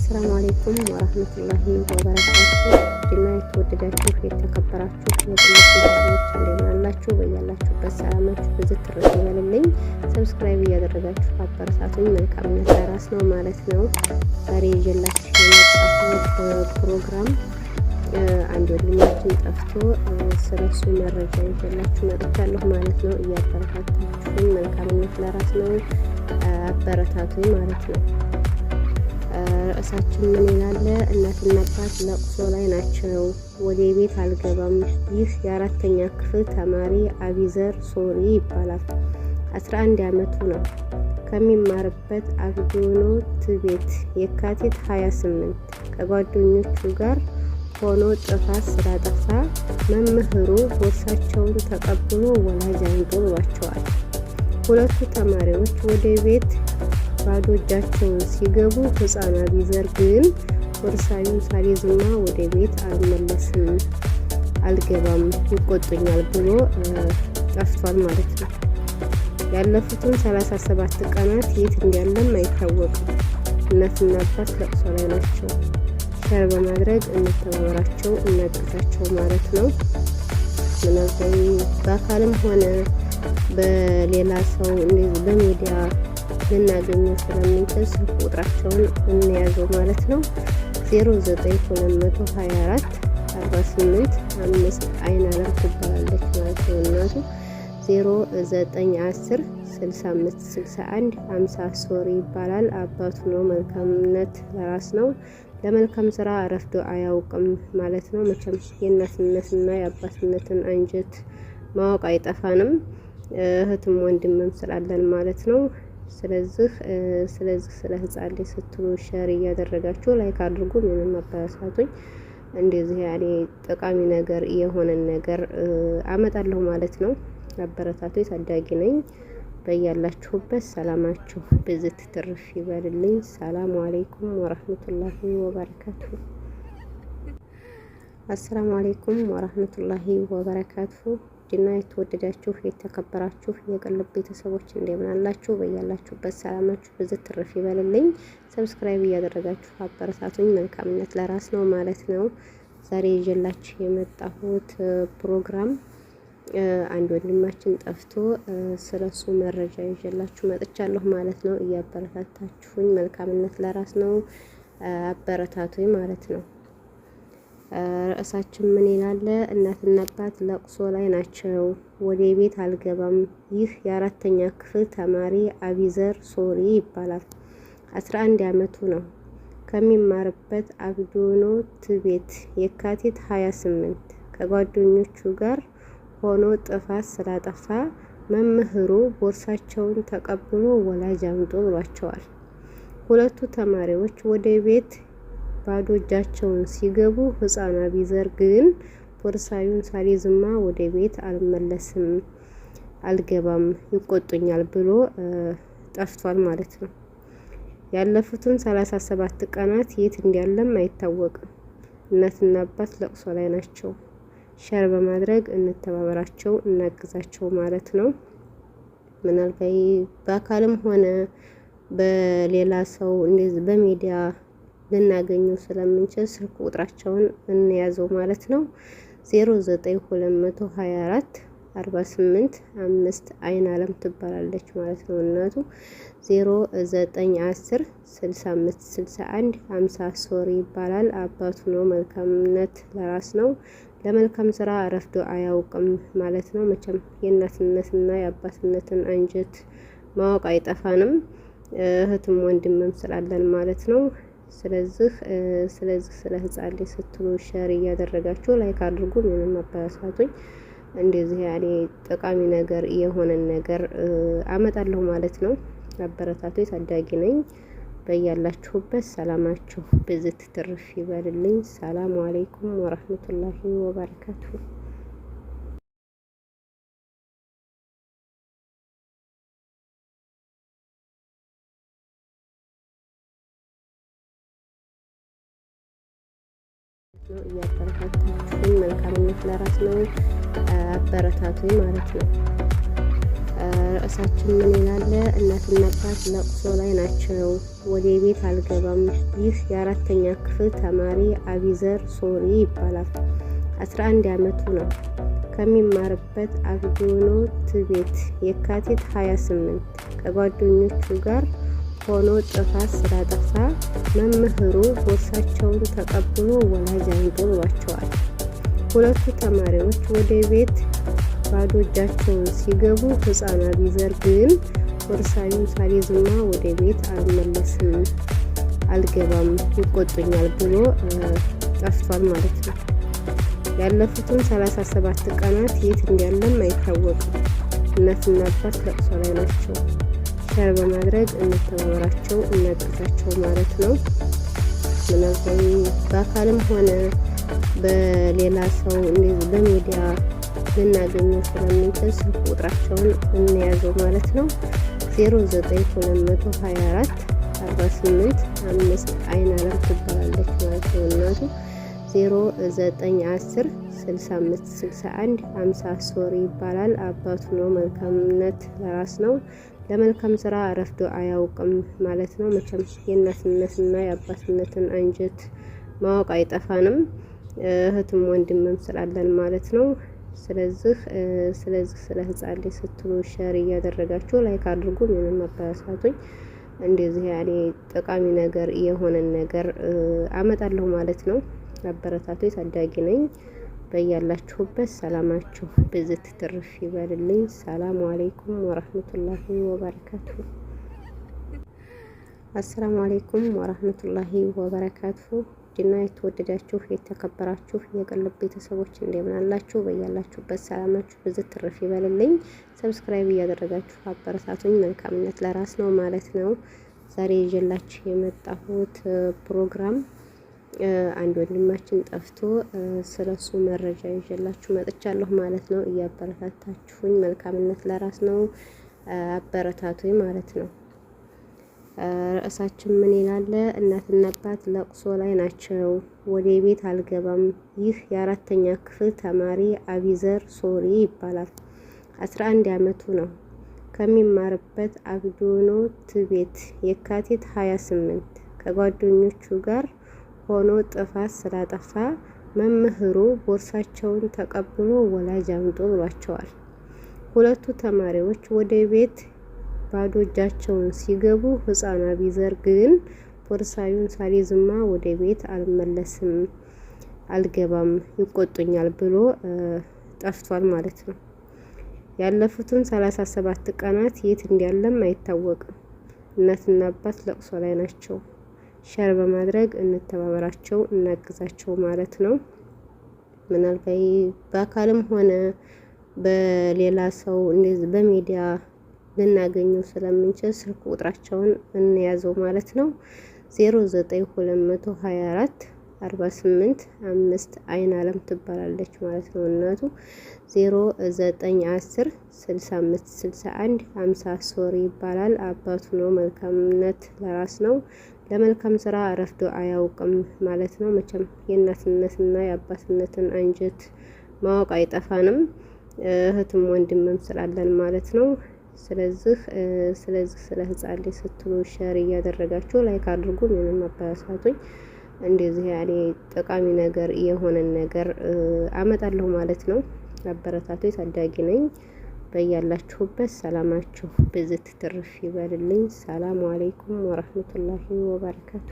السلام عليكم ورحمة الله وبركاته። እና የተወደዳችሁ የተከበራችሁ የትምህርት ቤተሰቦች እንደምን አላችሁ? በያላችሁበት ሰላማችሁ ብዝት ትርፍ ይበልልኝ። Subscribe እያደረጋችሁ አበረታቱኝ። መልካምነት ለራስ ነው ማለት ነው። ዛሬ ይዤላችሁ የመጣሁት ፕሮግራም አንድ ወንድማችን ጠፍቶ ስለሱ መረጃ ይዤላችሁ መጥቻለሁ ማለት ነው። እያበረታታችሁኝ መልካምነት ለራስ ነው፣ አበረታቱኝ ማለት ነው። ርዕሳችን ምን ይላል? እናትና አባት ለቅሶ ላይ ናቸው። ወደ ቤት አልገባም። ይህ የአራተኛ ክፍል ተማሪ አቢዘር ሶሪ ይባላል። 11 ዓመቱ ነው። ከሚማርበት አብዶኖት ቤት የካቲት 28 ከጓደኞቹ ጋር ሆኖ ጥፋት ስላጠፋ መምህሩ ቦርሳቸውን ተቀብሎ ወላጅ አምጡ ብሏቸዋል። ሁለቱ ተማሪዎች ወደ ቤት ባዶ እጃቸውን ሲገቡ ሕፃን አቢዘር ግን ቦርሳዬን ሳልይዝማ ወደ ቤት አልመለስም፣ አልገባም፣ ይቆጡኛል ብሎ ጠፍቷል ማለት ነው። ያለፉትን 37 ቀናት የት እንዳለም አይታወቅም። እናትና አባት ለቅሶ ላይ ናቸው። Share በማድረግ እንተባበራቸው፣ እናግዛቸው ማለት ነው። ምናልባት በአካልም ሆነ በሌላ ሰው እንደዚህ በሚዲያ ልናገኘው ስለምንችል ስልክ ቁጥራቸውን እንያዘው ማለት ነው። 09224 48 5 አይን አለም ትባላለች ማለት ነው እናቱ። 0910 65 61 50 ሶሪ ይባላል። አባቱ ነው። መልካምነት ለራስ ነው። ለመልካም ስራ ረፍዶ አያውቅም ማለት ነው። መቼም የእናትነትና የአባትነትን አንጀት ማወቅ አይጠፋንም። እህትም ወንድምም ስላለን ማለት ነው። ስለዚህ ስለ ህፃን ልጅ ስትሉ share እያደረጋችሁ like አድርጉ። ምንም አበረታቱኝ። እንደዚህ ያኔ ጠቃሚ ነገር የሆነን ነገር አመጣለሁ ማለት ነው። አበረታቱ። ታዳጊ ነኝ። በያላችሁበት ሰላማችሁ ብዝት ትርፍ ይበልልኝ። ሰላሙ አለይኩም ወረህመቱላሂ ወበረካቱ። አሰላሙ አለይኩም ወረህመቱላሂ ወበረካቱ። እና የተወደዳችሁ የተከበራችሁ የቅልብ ቤተሰቦች እንደምን አላችሁ? በያላችሁበት ሰላማችሁ ብዝት ትርፍ ይበልልኝ። Subscribe እያደረጋችሁ አበረታቱኝ። መልካምነት ለራስ ነው ማለት ነው። ዛሬ ይዤላችሁ የመጣሁት ፕሮግራም አንድ ወንድማችን ጠፍቶ ስለሱ መረጃ ይዤላችሁ መጥቻለሁ ማለት ነው። እያበረታታችሁኝ መልካምነት ለራስ ነው፣ አበረታቱኝ ማለት ነው። ርዕሳችን ምን ይላል? እናትና አባት ለቅሶ ላይ ናቸው። ወደ ቤት አልገባም። ይህ የአራተኛ ክፍል ተማሪ አቢዘር ሶሪ ይባላል። 11 ዓመቱ ነው። ከሚማርበት አብዶኖት ቤት የካቲት 28 ከጓደኞቹ ጋር ሆኖ ጥፋት ስላጠፋ መምህሩ ቦርሳቸውን ተቀብሎ ወላጅ አምጡ ብሏቸዋል። ሁለቱ ተማሪዎች ወደ ቤት ባዶ እጃቸውን ሲገቡ ሕፃን አቢዘር ግን ቦርሳዬን ሳልይዝማ ወደ ቤት አልመለስም፣ አልገባም፣ ይቆጡኛል ብሎ ጠፍቷል ማለት ነው። ያለፉትን 37 ቀናት የት እንዳለም አይታወቅም። እናትና አባት ለቅሶ ላይ ናቸው። Share በማድረግ እንተባበራቸው፣ እናግዛቸው ማለት ነው። ምናልባት በአካልም ሆነ በሌላ ሰው እንደዚህ በሚዲያ ልናገኘው ስለምንችል ስልክ ቁጥራቸውን እንያዘው ማለት ነው። 09224 48 5 አይን አለም ትባላለች ማለት ነው እናቱ። 0910 65 61 50 ሶሪ ይባላል። አባቱ ነው። መልካምነት ለራስ ነው። ለመልካም ስራ ረፍዶ አያውቅም ማለት ነው። መቼም የእናትነትና የአባትነትን አንጀት ማወቅ አይጠፋንም። እህትም ወንድምም ስላለን ማለት ነው። ስለዚህ ስለ ህፃን ልጅ ስትሉ share እያደረጋችሁ like አድርጉ። ምንም አበረታቱኝ። እንደዚህ ያኔ ጠቃሚ ነገር የሆነን ነገር አመጣለሁ ማለት ነው። አበረታቱ። ታዳጊ ነኝ። በያላችሁበት ሰላማችሁ ብዝት ትርፍ ይበልልኝ። ሰላሙ አለይኩም ወረህመቱላሂ ወበረካቱ። ነው እያበረታታችሁኝ፣ መልካምነት ለራስ ነው፣ አበረታቱኝ ማለት ነው። ርዕሳችን ምን ይላል? እናትና አባት ለቅሶ ላይ ናቸው። ወደ ቤት አልገባም። ይህ የአራተኛ ክፍል ተማሪ አቢዘር ሶሪ ይባላል። 11 ዓመቱ ነው። ከሚማርበት አብዶኖት ቤት የካቲት 28 ከጓደኞቹ ጋር ሆኖ ጥፋት ስላጠፋ መምህሩ ቦርሳቸውን ተቀብሎ ወላጅ አምጡ ብሏቸዋል። ሁለቱ ተማሪዎች ወደ ቤት ባዶ እጃቸውን ሲገቡ ሕፃን አቢዘር ግን ቦርሳዬን ሳልይዝማ ወደ ቤት አልመለስም፣ አልገባም፣ ይቆጡኛል ብሎ ጠፍቷል ማለት ነው። ያለፉትን 37 ቀናት የት እንዳለም አይታወቅም። እናትና አባት ለቅሶ ላይ ናቸው። Share በማድረግ እንተባበራቸው፣ እናግዛቸው ማለት ነው። ምናልባት በአካልም ሆነ በሌላ ሰው በሚዲያ ልናገኘው ስለምንችል ስልክ ቁጥራቸውን እንያዘው ማለት ነው። 09224 48 5 አይን አለም ትባላለች ማለት ነው እናቱ። 0910 65 61 50 ሶሪ ይባላል። አባቱ ነው። መልካምነት ለራስ ነው። ለመልካም ስራ ረፍዶ አያውቅም ማለት ነው። መቼም የእናትነትና የአባትነትን አንጀት ማወቅ አይጠፋንም። እህትም ወንድምም ስላለን ማለት ነው። ስለዚህ ስለ ህፃን ልጅ ስትሉ share እያደረጋችሁ like አድርጉ። ምንም አበረታቱኝ። እንደዚህ ያኔ ጠቃሚ ነገር የሆነን ነገር አመጣለሁ ማለት ነው። አበረታቱ። ታዳጊ ነኝ። በያላችሁበት ሰላማችሁ ብዝት ትርፍ ይበልልኝ። ሰላሙ አለይኩም ወረህመቱላሂ ወበረካቱ። አሰላሙ አለይኩም ወረህመቱላሂ ወበረካቱ። ድና የተወደዳችሁ የተከበራችሁ የቅልብ ቤተሰቦች እንደምን አላችሁ? በያላችሁበት ሰላማችሁ ብዝት ትርፍ ይበልልኝ። Subscribe እያደረጋችሁ አበረታቱኝ። መልካምነት ለራስ ነው ማለት ነው። ዛሬ ይዤላችሁ የመጣሁት ፕሮግራም አንድ ወንድማችን ጠፍቶ ስለሱ መረጃ ይዤላችሁ መጥቻለሁ ማለት ነው። እያበረታታችሁኝ መልካምነት ለራስ ነው፣ አበረታቱኝ ማለት ነው። ርዕሳችን ምን ይላል? እናትና አባት ለቅሶ ላይ ናቸው። ወደ ቤት አልገባም። ይህ የአራተኛ ክፍል ተማሪ አቢዘር ሶሪ ይባላል። 11 ዓመቱ ነው። ከሚማርበት አብዶኖት ቤት የካቲት 28 ከጓደኞቹ ጋር ሆኖ ጥፋት ስላጠፋ መምህሩ ቦርሳቸውን ተቀብሎ ወላጅ አምጡ ብሏቸዋል። ሁለቱ ተማሪዎች ወደ ቤት ባዶ እጃቸውን ሲገቡ ሕፃን አቢዘር ግን ቦርሳዬን ሳልይዝማ ወደ ቤት አልመለስም፣ አልገባም፣ ይቆጡኛል ብሎ ጠፍቷል ማለት ነው። ያለፉትን 37 ቀናት የት እንዳለም አይታወቅም። እናትና አባት ለቅሶ ላይ ናቸው። Share በማድረግ እንተባበራቸው፣ እናግዛቸው ማለት ነው። ምናልባት በአካልም ሆነ በሌላ ሰው በሚዲያ ልናገኘው ስለምንችል ስልክ ቁጥራቸውን እንያዘው ማለት ነው። 09224 48 5 አይን አለም ትባላለች ማለት ነው እናቱ። 0910 65 61 50 ሶሪ ይባላል። አባቱ ነው። መልካምነት ለራስ ነው። ለመልካም ስራ ረፍዶ አያውቅም ማለት ነው። መቼም የእናትነትና የአባትነትን አንጀት ማወቅ አይጠፋንም። እህትም ወንድምም ስላለን ማለት ነው። ስለዚህ ስለ ህፃን ልጅ ስትሉ share እያደረጋችሁ like አድርጉ። ምንም አበረታቱኝ። እንደዚህ ያኔ ጠቃሚ ነገር የሆነን ነገር አመጣለሁ ማለት ነው። አበረታቱ። ታዳጊ ነኝ። በያላችሁበት ሰላማችሁ ብዝት ትርፍ ይበልልኝ። ሰላሙ አለይኩም ወረህመቱላሂ ወበረካቱ።